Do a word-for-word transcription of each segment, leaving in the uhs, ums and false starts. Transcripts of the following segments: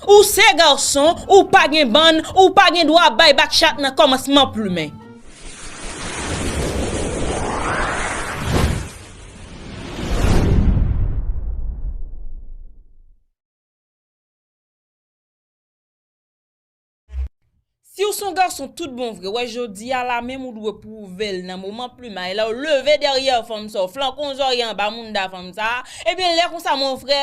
Ou se gason, ou pa gen bann, ou pa gen dwa bay bak chat nan kòmansman plimen. Si w se yon gason tout bon vre, wè jodi a la menm ou dwe pwouve l nan moman plimay la, w leve dèyè fanm sa, w flanke yon zòrye anba mounda fanm sa, ebyen lè konsa mon frè,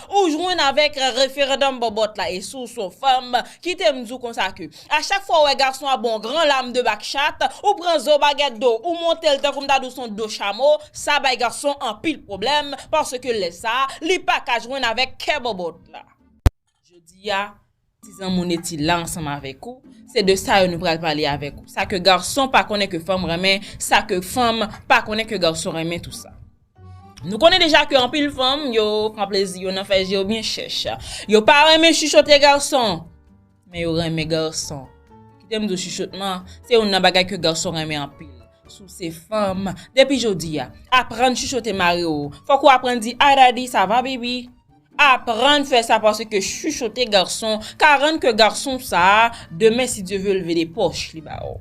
ou jwenn avèk referandòm bòbòt la, e si w se yon fanm, kite m di w konsa ke, a chak fwa w wè gason an ba w yon gran lam de bak chat, ou pran zo bagèt do, ou monte l tankou m ta di w se yon do chamo, sa bay gason anpil pwoblèm, paske lè sa, li pa ka jwenn avèk kè bòbòt la. Jodi a, ti zanmi w Neti la ansanm avèk ou. Se de sa yo nou pral pale avèk ou. Sa ke gason pa konnen ke fanm renmen, sa ke fanm pa konnen ke gason renmen, tou sa. Nou konnen deja ke anpil fanm, yo pran plezi yo nan fè je yo byen chèch. Yo pa renmen chichote gason, men yo renmen gason. Kite m di w, chichotman, se youn nan bagay ke gason renmen anpil. Si w se fanm, depi jodi a, aprann chichote mari w. Fòk ou aprann di, "Hi daddy, ça va baby?" Aprann fè sa, paske chichote gason ka rann ke gason sa a, demen, si Dye vle, leve de pòch li ba w.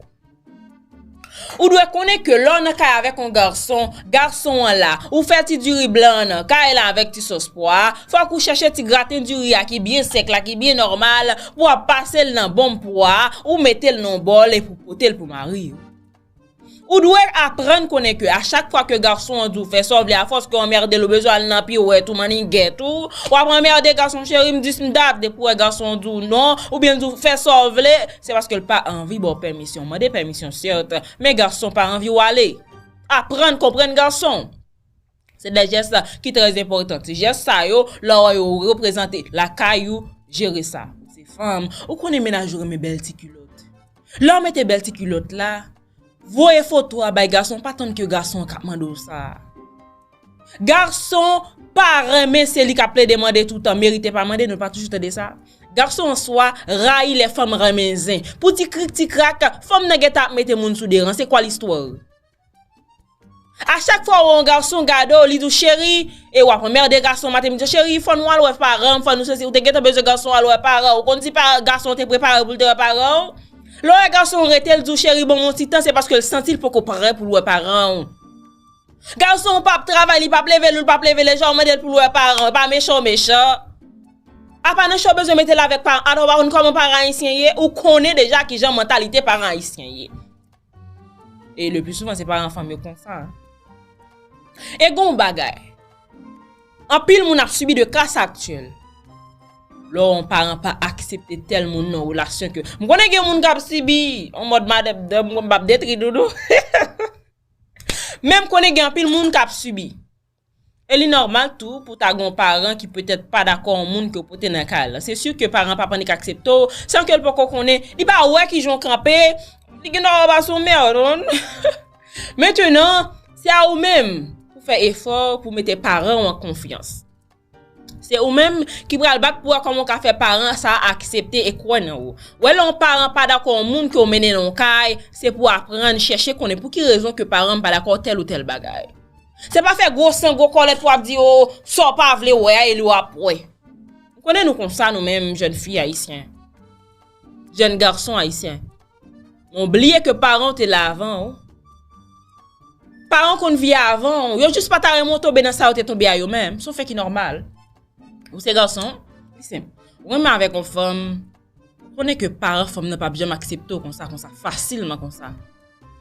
Ou dwe konnen ke lè w nan kay avèk yon gason, gason an la, ou fè ti diri blan an nan kay la avèk ti sòs pwa, fòk ou chèche ti graten diri a ki byen sèk la, ki byen nòmal, pou w ap pase l nan bonm pwa, ou mete l nan yon bòl epi w pote l pou mari w. Ou dwe aprann konnen ke a chak fwa ke gason an di w fè sa w vle, afòs ke w anmède l, ou bezwen al nan piwèt ou, mannigèt ou, w ap anmède gason, cheri, m dis m dat, depi w wè gason an di w non, oubyen l di w fè sa w vle, se paske l pa anvi ba w pèmisyon. Mande pèmisyon, sèt, men gason pa anvi w ale. Aprann konprann gason. Se de jès ki trè enpòtan. Ti jès sa yo, lè w wè yo reprezante lakay ou, jere sa. Ou se fanm, ou konnen mennaj ou renmen bèl ti kilòt. Lè w mete bèl ti kilòt la, voye foto a bay gason, pa tann ke gason an k ap mande w sa. Gason pa renmen se li k ap plede mande toutan, merite pa mande, nou pa toujou tande sa. Gason an swa rayi lè fanm renmen zen. Pou ti krik ti krak, fanm nan gentan ap mete moun sou de ran. Se kwa listwa? A chak fwa w wè yon gason gade w, li di w, "Cheri," e w ap anmède gason maten, midi, "Cheri, fò nou al wè paran m, fò nou sesi." Ou te gentan bezwen gason al wè paran w. Ou konn si pa, gason te prepare pou l te wè paran w? Lè w wè gason rete, l di w, "Cheri, ban m yon ti tan," se paske l santi l poko prè pou l wè paran w. Gason w p ap travay, li p ap leve, li p ap leve, lè w mande l pou l wè paran w, e pa mechan w mechan. Apa nan cho w bezwen mete l avèk paran, atò w pa konn kòman paran ayisyen ye, ou konnen deja kijan mantalite paran ayisyen ye. E le pli souvan, se paran fanm yo konsa. E gon bagay. Anpil moun ap sibi de kas aktyèl. Lè yon paran pa aksepte tèl moun nan relasyon ke. M konnen gen moun k ap sibi, yon mòd madanm, m p ap detri doudou. Men m konnen gen anpil moun k ap sibi. E li nòmal tou pou ta gen yon paran ki petèt pa dakò yon moun ke w pote nan kay la. Se si ke paran pa p annik aksepte w, san ke l poko konnen, li pa wè kijan w kanpe, li gen dwa wè w pase yon mèd. Mentenan, se a ou menm pou fè efò pou mete paran w an konfyans. Se ou menm ki pral bat pou wè kòman w ka fè paran sa a aksepte e kwè nan ou. Wè lè yon paran pa dakò yon moun ke w mennen nan yon kay, se pou aprann chèche konnen pou ki rezon ke paran m pa dakò tèl ou tèl bagay. Se pa fè gwo san, gwo kòlèt pou w ap di, "O, sa w pa vle wè a, e li w ap wè." M konnen nou konsa nou menm, jèn fi ayisyen. Jèn gason ayisyen. Men w bliye ke paran w te la avan w. Paran w konn vye avan w. Yo jis pa ta renmen w tonbe nan sa yo te tonbe a yo menm. Se yon fè ki nòmal. Ou se gason, li senp. Ou renmen avèk yon fanm, ou konnen ke paran fanm nan p ap janm aksepte w konsa, konsa, fasilman konsa.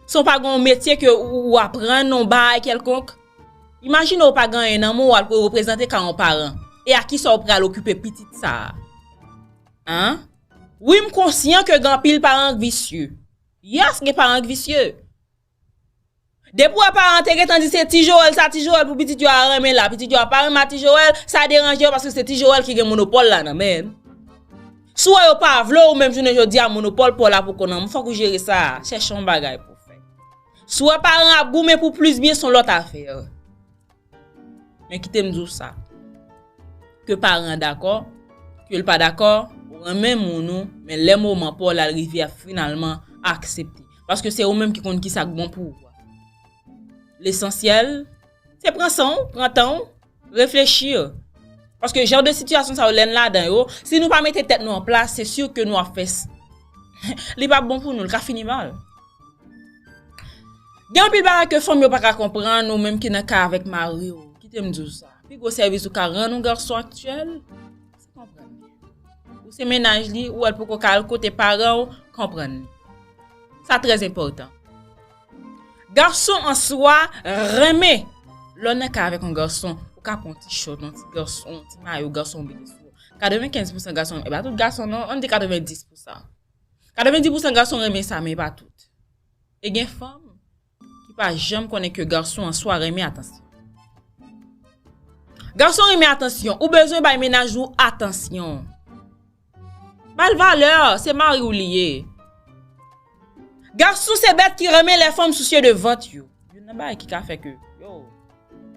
San w pa gen yon metye ke ou, ou aprann, yon bagay kèlkonk. Imajine w pa gen anyen nan men w, w al reprezante ka yon paran. E a kisa w pral okipe pitit sa a? An? Wi, m konsyan ke gen anpil paran k visye. Yes, gen paran k visye. Depi w wè paran te gentan di se ti Joel sa, ti Joel pou pitit yo a renmen la, pitit yo a pa renmen a ti Joel, sa deranje yo paske se ti Joel ki gen monopòl la nan men l. Si w wè yo pa vle w, menm jounen jodi a, monopòl pa w la poko nan men w, fòk ou jere sa a. Chèche yon bagay pou w fè. Si w wè paran ap goumen pou plis byen, se yon lòt afè. Men kite m di w sa. Ke paran an dakò, ke l pa dakò, ou renmen moun ou, men lè moman pa w la rive a finalman aksepte. Paske se ou menm ki konn kisa k bon pou ou a. Lesansyèl, se pran san w, pran tan w, reflechi. Paske jan de sitiyasyon sa yo, lè n ladan yo, si nou pa mete tèt nou an plas, se si ke nou ap fè s-, li p ap bon pou nou, li ka fini mal. Gen anpil bagay ke fanm yo pa ka konprann, ou menm ki nan kay avèk mari w. Kite m di w sa. Pi gwo sèvis ou ka rann yon gason aktyèl, se konprann li. Ou se mennaj li, ou wè l poko ka al kote paran w, konprann li. Sa trè enpòtan. Gason an swa renmen. Lè w nan kay avèk yon gason, ou ka pran yon ti shot, yon ti gason, yon ti mayo gason mete sou ou. Katrevenkenz pousan gason, e pa tout gason non, ann di katrevenndis pousan. Katrevenndis pousan gason renmen sa, men e pa tout. E gen fanm ki pa janm konnen ke gason an swa renmen atansyon. Gason renmen atansyon, ou bezwen bay mennaj ou atansyon. Ba l valè, se mari w li ye. Gason se bèt ki renmen lè fanm sousye de vant yo. Youn nan bagay ki ka fè ke, yo,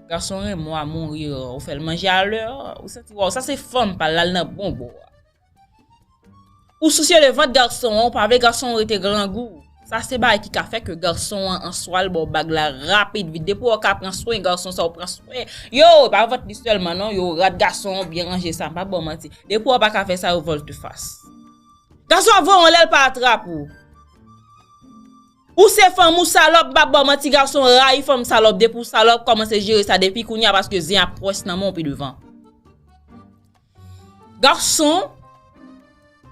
gason renmen w a mouri, ou fè l manje a lè, ou santi, waw, sa se fanm pa l, l al nan bon bò a. Ou sousye de vant gason an, ou pa vle gason an rete grangou. Sa se bagay ki ka fè ke gason an an swa l ba w bag la rapid vit. Depi w ka pran swen gason sa, ou pran swen. Yo, e pa vant li sèlman non, yo, rad gason an byen ranje sa, m p ap ba w manti. Depi w pa ka fè sa, yo volte fas. Gason ap voye w anlè, l pa atrap ou. Ou se fanm ou salòp, m p ap ba w manti, gason rayi fanm salòp. Depi w salòp, kòmanse jere sa depi kounye a paske zen ap pwès nan men w pi devan. Gason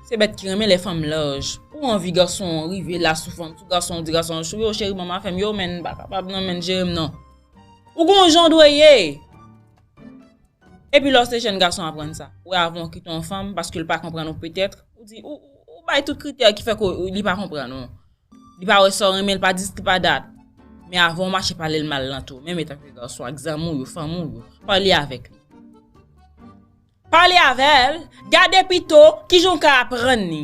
se bèt ki renmen lè fanm laj. Ou anvi gason rive la sou fanm, sou gason, ou di gason, yo, cheri, manman fè m, yo, men m pa kapab non, men jere m non. Ou gon jan w dwe ye. Epi lè w se jèn gason aprann sa. Ou wè avan w kite yon fanm, paske l pa konprann ou petèt, ou di, ou, ou, ou bay tout kritè ki fè ke li pa konprann ou. Li pa wè sa w renmen, li pa di, li pa dat. Men avan w mache pale l mal nan tou, menm etan ke gason ak zanmi w yo, fanmi w yo, pale avèk li. Pale avè l, gade pito kijan w ka aprann li.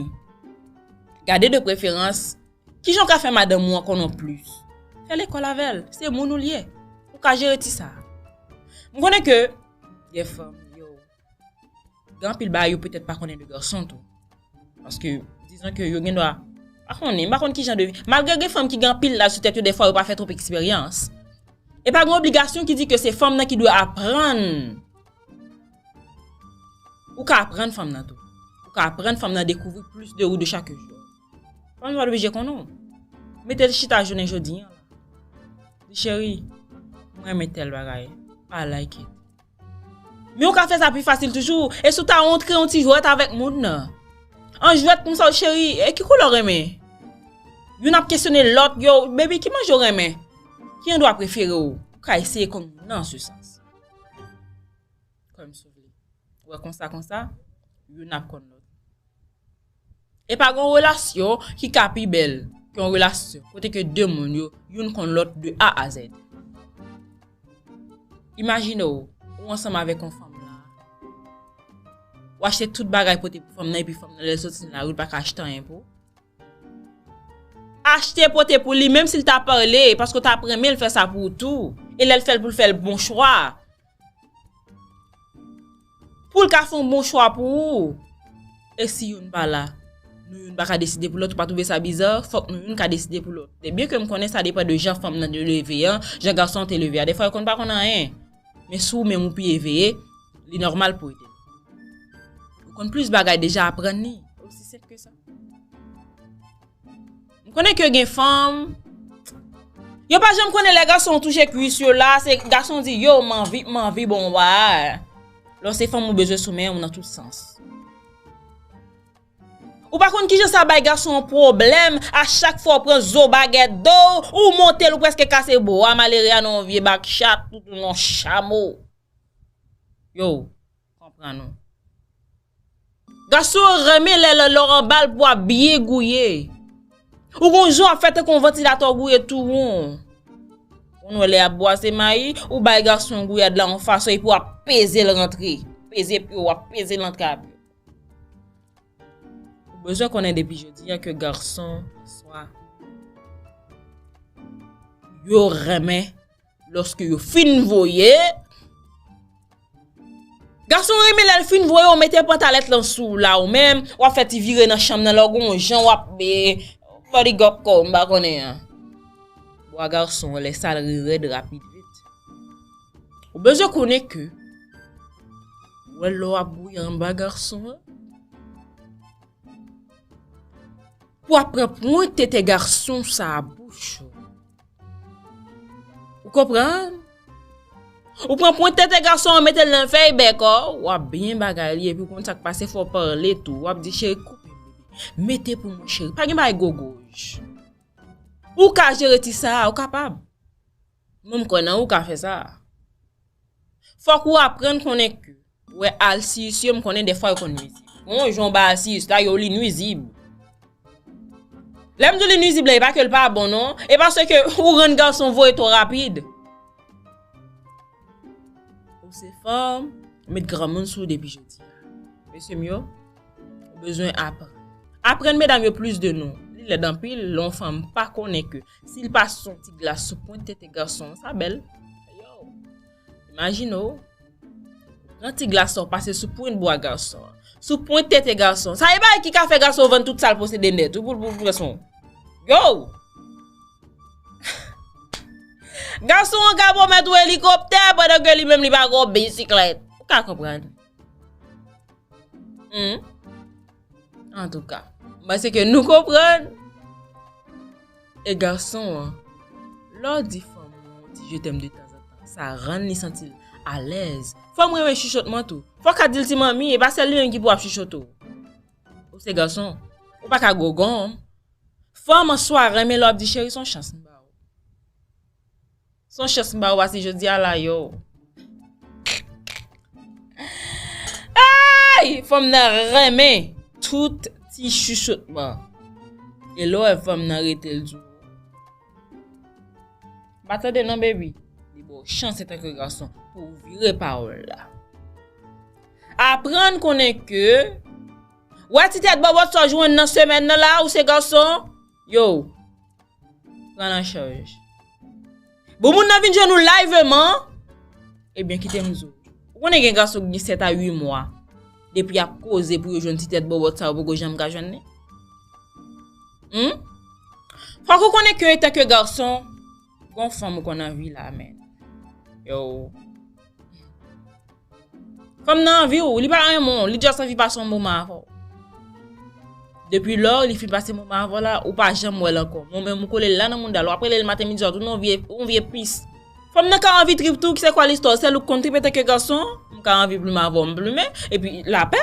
Gade de preferans kijan w ka fè madanm ou an konnen w plis. Fè lekòl avè l, se moun ou l ye. Ou ka jere ti sa. M konnen ke gen fanm, yo, gen anpil bagay yo petèt pa konnen de gason tou. Paske, dizon ke yo gen dwa, pa konnen, m pa konn kijan de, malgre gen fanm ki gen anpil laj sou tèt yo, dèfwa yo pa fè twòp eksperyans. E pa gen obligasyon ki di ke se fanm nan ki dwe aprann. Ou ka aprann fanm nan tou. Ou ka aprann fanm nan dekouvri plis de ou de chak jou. Fanm nan pa oblije konnen w. Mete l chita jounen jodi an la. Di, cheri, mwen renmen tèl bagay. I like it. Men ou ka fè sa pi fasil toujou. E si w ta antre yon ti jwèt avèk moun nan? An jwèt konsa, cheri, e ki koulè w renmen? Youn ap kesyone lòt, yo, baby, ki manje w renmen? Ki andwa prefere w? Ou ka eseye konn moun nan an se sans. Kòm si w vle. Ou wè konsa, konsa, youn ap konn lòt. E pa gen yon relasyon ki ka pi bèl ke yon relasyon kote ke de moun yo, youn konn lòt de A a Z. Imajine w, ou ansanm avèk yon fanm la. Ou achte tout bagay pote pou fanm nan, epi fanm nan, lè l soti nan lari, l pa ka achte anyen pou ou. Achte pote pou li, menm si l ta pale, paske w t ap renmen l fè sa pou ou tou. E lè l fè l pou l fè l bon chwa. Pou l ka fè yon bon chwa pou ou. E si youn pa la, nou youn pa ka deside pou lòt, ou pa twouve sa biza? Fòk nou youn ka deside pou lòt. Ebyen ke m konnen sa depann de jan fanm nan te leve an, jan gason an te leve a. Defwa yo konn pa konn anyen. Men si w menm ou pi eveye, li nòmal pou ede l. Ou konn plis bagay deja, aprann li. Osi senp ke sa. M konnen ke gen fanm, yo pa janm konnen lè gason touche kwis yo la, se gason di, yo, m anvi, m anvi, bon, wa. Lè w se fanm, ou bezwen sou men w nan tout sans. Ou pa konn kijan sa bay gason an pwoblèm, a chak fwa w pran zo bagèt do, ou monte l, ou prèske kase bo a, malere a nan yon vye bak chat, tout yon chamo. Yo, konprann ou. Gason renmen lè, lè, lè w anba l pou ap byen gouye. Ou gon jan w ap fè tankou yon vantilatè w gouye tou won. Ou wè lè y ap bwase mayi, ou bay gason gouyad la yon fason epi w ap peze l rantre. Peze pye w, w ap peze l rantre a pye. Ou bezwen konnen depi jodi a ke gason swa yo renmen lòske yo fin voye. Gason renmen lè l fin voye w mete pantalèt lan sou w la, ou menm, w ap fè ti vire nan chanm nan, lè w gon jan w ap, e, fè li gòp kò w, m pa konnen an. Bwa gason, lè sa l rirèd rapid vit. Ou bezwen konnen ke Ou wè lè w ap gouye anba gason an? Pou ap pran pwen tete gason sa a bouch ou. Ou konprann? Ou pran pwen tete gason an, mete l nan fèy bèk ou, w ap byen bagay li, epi w konn sa k pase, fò w pale tou. W ap di, cheri, koupe m, bebe. Mete pou mwen, cheri. Pa gen bagay gwo goj. Ou ka jere ti sa a, ou kapab. Mwen, m kwè nan ou ka fè sa. Fòk ou aprann konnen ke, wè, alsiyis yo, m konnen dèfwa yo konn nwizib. Bon, jan w ba alsiyis la, yo, li nwizib. Lè m di w li nwizib la, e pa ke l pa bon, non. E paske ou rann gason voye twò rapid. Ou se fanm, ou met granmoun sou ou depi jodi a. Mesye m yo, ou bezwen aprann. Aprann medam yo plis de nou. Li lèd anpil, lè yon fanm pa konnen ke si l pase yon ti glas sou pwent tete gason, sa bèl. Yo, imajine w, pran ti glas sa w pase sou pwent bwa gason an. Sou pwent tete gason. Sa e bagay ki ka fè gason vann tout sa l posede nèt. Ou pou, pou, pou gason. Yo! Gason an ka pwomèt ou elikoptè pandan ke li menm li pa gen yon bisiklèt. Ou ka konprann. Hmm. Antouka, m panse ke nou konprann. E gason an, lè w di fanm ou yon ti je t'aime de tanzantan, sa rann li santi l alèz. Fanm renmen chichotman tou. Fò w ka di l ti manmi, e pa sèl li menm ki pou ap chichote w. Ou se gason, ou pa ka gogon. Fanm an swa renmen lè w ap di cheri, se yon chans m ba w. Se yon chans m ba ou pase jodi a la, yo. Ay! Fanm nan renmen tout ti chichotman. E lè w wè fanm nan rete l di w, pa tande non, baby. Li ba w chans antanke gason pou w vire pawòl la. Aprann konnen ke, wè ti tèt bòbòt sa w jwenn nan semèn nan la, ou se gason, yo, pran l an chaj. Bon, moun nan vin jwenn ou liveman, ebyen, kite m di w. Ou konnen gen gason ki gen sèt a uit mwa depi y ap koze pou yo jwenn ti tèt bòbòt sa yo poko janm ka jwenn li. Hmm? Fòk ou konnen ke antanke gason, gon fanm ou konn anvi la, men. Yo. Fanm nan anvi w, li pa renmen w, li just anvi pase yon moman avè w. Depi lò li fin pase moman avè w la, ou pa janm wè l ankò. Mwen menm, ou kole l la nan mouda l, w ap rele l maten, midi, swa, tou nan yon vye, yon vye pis. Fanm nan ka anvi trip tou, se kwa listwa? Sèl ou k konn trip antanke gason, m ka anvi plimen avè w, m plimen, epi lapè.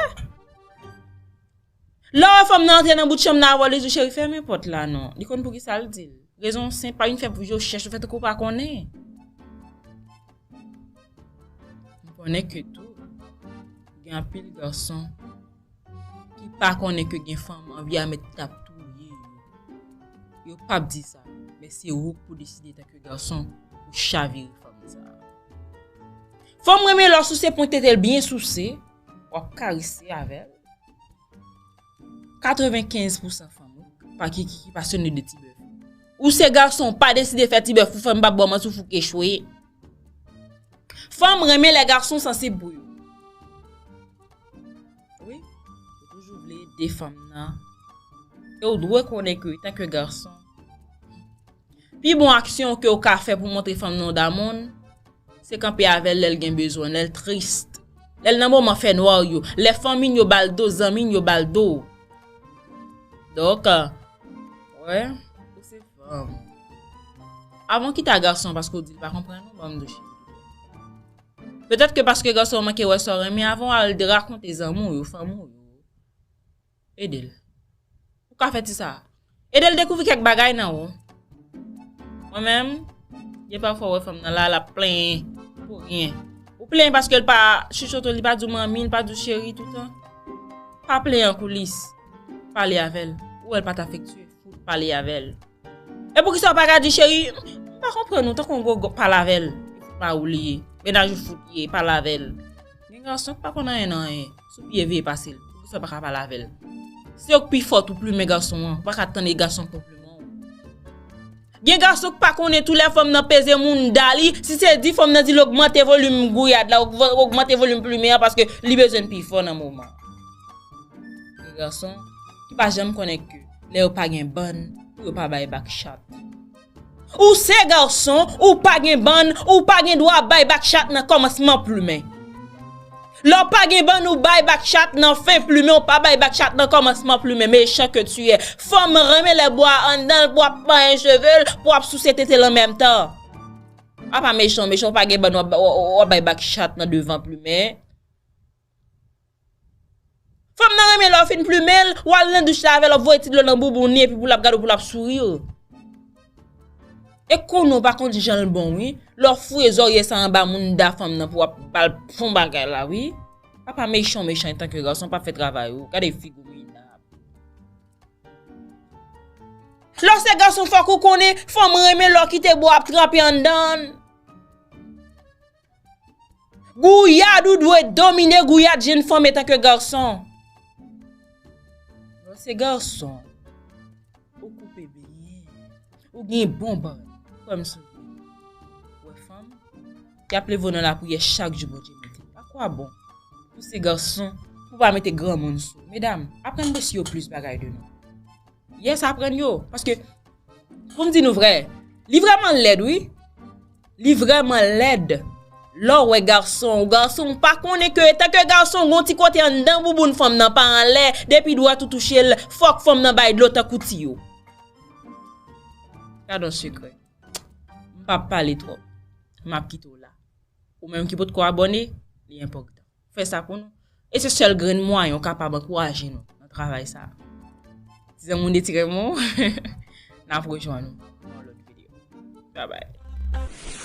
Lè w wè fanm nan antre nan bout chanm nan avè w, li di w, cheri, fèmen pòt la non. Li konn poukisa l di l. Rezon senp, pa vin fè yo chèch, ou fè tankou w pa konnen. M konnen ke tou, gen anpil gason ki pa konnen ke gen fanm anvi a mèt t ap touye yo. Yo p ap di sa, men se ou k pou deside tanke gason pou chavire fanm sa a. Fanm renmen lè w souse pwen tete l byen souse, w ap karese avè l. Katrevenkenz pousan fanm ou pa ki, ki, ki pasyone de ti bèf. Ou se gason, pa deside fè ti bèf pou fanm, m p ap ba w manti, ou fouke echwe. Fanm renmen lè gason sansib pou yo. Wi, ou toujou vle ede fanm nan. E ou dwe konnen ke, tanke gason, pi bon aksyon ke w ka fè pou montre fanm nan w damou l, se kanpe avè l lè l gen bezwen, lè l tris, lè l nan moman fènwa yo, lè fanmi n yo ba l do, zanmi n yo ba l do. Donk, wè, ou se fanm. Avan w kite a gason paske w di l pa konprann ou, ban m di w cheri. Petèt ke paske gason an manke wè sa w renmen, avan w al rakonte zanmi w yo, fanmi w yo, ede l. Ou ka fè ti sa. Ede l dekouvri kèk bagay nan ou. Mwen menm, gen pafwa w wè fanm nan la, l ap plenyen pou ryen. Ou plenyen paske l pa chichote w, li pa di w manmi, li pa di w cheri toutan. Pa plenyen an koulis. Pale avè l. Ou wè l pa t afektye, fout pale avè l. E poukisa w pa ka di, cheri, m pa konprann ou, tankou yon gwo, gwo, pale avè l. Fout pa ou li ye. Mennaj ou fout ye, pale avè l. Gen gason k pa konn anyen nan anyen. Sou pye veye pase l. Poukisa w pa ka pale avè l? Se ou k pi fò tou plimen gason an. Ou pa ka tande gason konpliman w. Gen gason k pa konnen tou lè fanm nan peze mounda li. Si se di fanm nan di l ogmante volim gouyad la, og-, ogmante volim plimen an paske li bezwen l pi fò nan moman. Gen gason ki pa janm konnen ke lè yo pa gen bann, pou yo pa bay bak chat. Ou se gason, ou pa gen bann, ou pa gen dwa bay bak chat nan kòmansman plimen. Lè w pa gen bann ou bay bak chat nan fen plimen, ou pa bay bak chat nan kòmansman plimen, méchant que tu es. Fanm renmen lè bwa anndan l pou ap manyen cheve l, pou ap souse tete l an menm tan. Apa méchant, méchant, ou pa gen bann w ap bay bak chat nan devan plimen. Fanm nan renmen lè w fin plimen l, w al nan douch la avè l, w ap voye ti dlo nan bouboun li, epi pou l ap gade w, pou l ap souri. E konnen w pa konn jan l bon, wi. Lè w foure zòrye sa anba mounda fanm nan pou w ap ba l fon bagay la, wi. Apa méchant, méchant antanke gason, pa fè travay ou. Gade figi w minab. Lè w se gason, fòk ou konnen fanm renmen lè w kite bwa ap tranpe anndan l. Gouyad ou dwe domine gouyad jenn fanm antanke gason. Lè w se gason, ou koupe byen, ou gen bon bad. Kwè m sou ou. Wè fanm, y ap leve w nan lapriyè chak jou Bondye mete. A kwa bon? Ou se gason, pou pa mete granmoun sou ou. Medam, aprann mesye yo plis bagay de nou. Yes, aprann yo. Paske, pou m di nou vrè, li vrèman lèd, wi. Li vrèman lèd. Lè w wè gason, gason pa konnen ke, antanke gason, gon ti kote anndan bouboun fanm nan pa anlè, depi dwat ou touche l, fòk fanm nan bay dlo tankou tiyo. Gad yon sekrè. M p ap pale twòp. M ap kite w la. Ou menm ki potko abòne, li enpòtan. Fè sa pou nou. E se sèl grenn mwayen w kapab ankouraje nou nan travay sa a. Ti zanmi w, ti renmen w, n ap rejwenn nou nan yon lòt videyo. Bye bye.